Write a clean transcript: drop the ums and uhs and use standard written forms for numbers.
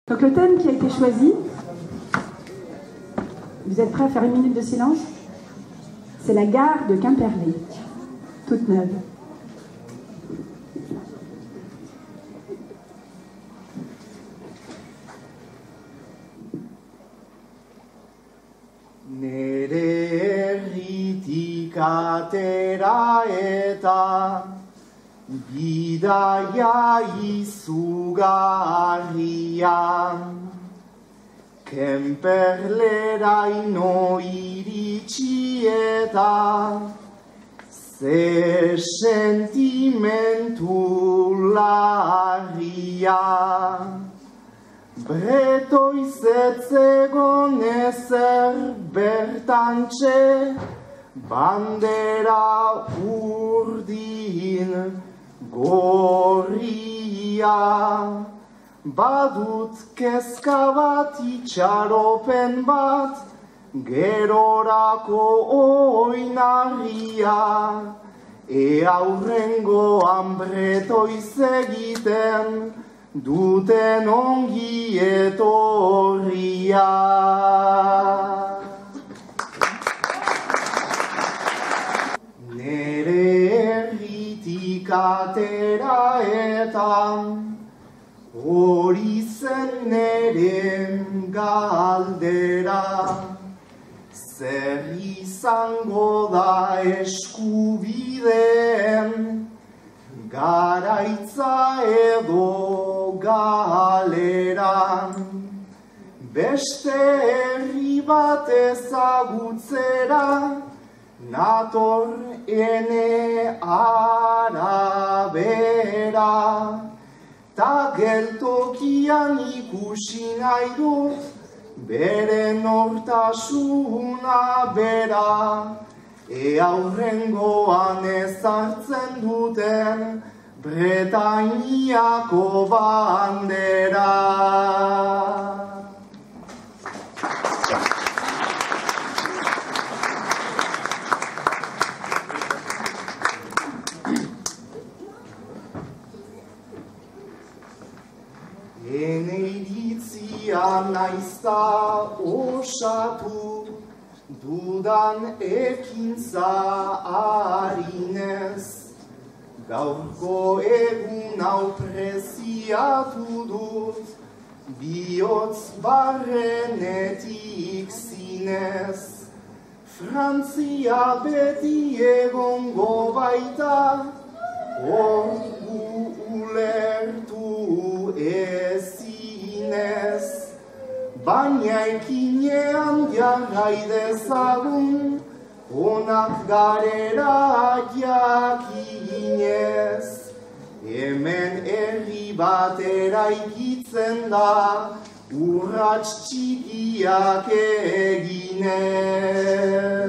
Donc le thème qui a été choisi, vous êtes prêts à faire une minute de silence? C'est la gare de Quimperlé, toute neuve. Nere herritik atera eta bidaia izugarria, Kemperleraino iritsi eta ze sentimentu larria. Bretoiz ez zegon ezer bertantxe, bandera urdin gorria. Badut kezka bat itxaropen bat, gerorako oinarria. Ea hurrengoan bretoiz egiten duten ongi etorria. Nere herritik atera eta hori zen nere galdera. Zer izango da eskubideen garaitza edo galera. Beste herri bat ezagutzera nator ene arabera. Ta geltokian ikusi nahi dut bere nortasuna bera. Ea hurrengoan ezartzen duten Bretainiako bandera. Ene iritzia naizta osatu dudan ekintza arinez, gaurko egun hau preziatu dut, bihotz barrenetik zinez. Frantzia beti egongo baita, hor gu ulertu ezinez. Baina ekinean jarrai dezagun, onak garera jakinez. Hemen herri bat eraikitzen da, urrats txikiak eginez.